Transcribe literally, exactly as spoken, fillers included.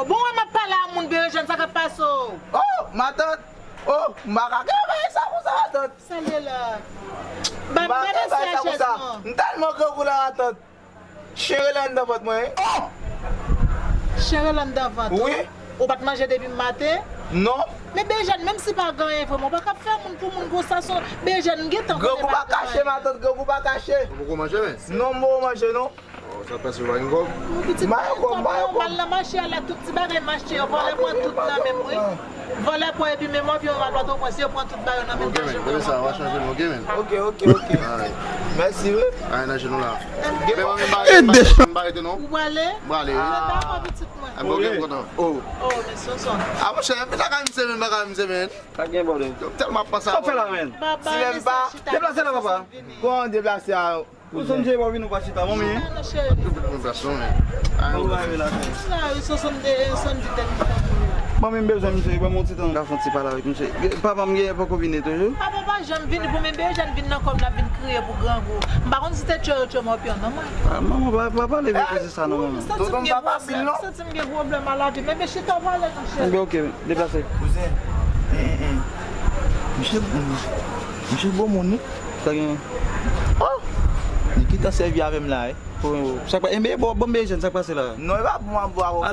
Bon, wè m ap pale a moun, Berejèn, sa k ap pase w? Oh, matant! Oh, m pa ka gen bagay sa konsa, matant! Sa l ye la? Ba m pa ka gen bagay sa konsa. M tèlman grangou la, matant! Chen rele anndan vant mwen, wi. Chen rele anndan vant ou? Wi. Ou pa t manje depi maten? Non. Men Berejèn, menm si pa gen anyen vrèman, ou pa ka fè moun pou moun konsa, se yon Berejèn, m gentan konnen. Grangou pa kache, matant, grangou pa kache. Ou poko manje, men? Non, m poko manje, non. Oh, sa pase pa gen kòb? Mon pitit, pa gen kòb, pa gen kòb. M al nan mache a la, tout ti bagay m achte yo, vòlè pran tout nan men m, wi. Vòlè pran epi menm anviwon a Pòtoprens, yo pran tout bagay nan men m. Ok, men, demen sa, w a chanje m, ok, men. Ok, ok, ok. Mèsi, wi. Ay, nan jenou la. Men manmi, m pa rete, m pa rete, non. Ou prale? M prale, wi. Ah, dakò, pitit mwen. Ah, ok, m kontan. Oh. Oh, men Sonson. Ah, monchè, m pa ka misye, men, m pa ka misye, men. Sa gen, bòdè? Yo tèlman ap panse a... Sa w fè la, men? Baba, deplase la, papa. Kòman deplase a? Ou sonje w vin ou pa chita, manmi? Chita non, cheri. Tout moun pa sonje. Bon, ba, relax. La, wi, swasann de, swasann de tèt li fè pou li. Manmi, m bezwen misye, ban m yon ti tan. M ka fè yon ti pale avèk misye. Papa m genyen poko vini toujou? Papa pa janm vini pou men Berejèn vin nan kò m, l ap vin kriye pou grangou. M pa konn si se tchòyo tchòyo m ap pran nan men. Ah, manman, pa, pa pale vye koze sa non, manman. Tonton m pa fasil, non. M santi m gen pwoblèm a lavi. Men, men chita w pale non, cheri. Enben, ok, deplase. Kouzen, en, en, en. Misye, misye gwo moun, wi. Sa gen? Oh! Li gentan sèvi avè m la, wi. Oh, sa k pa, enben, bon, bon, Berejèn, sa k pase la? Non, e pa bon, bon, bon.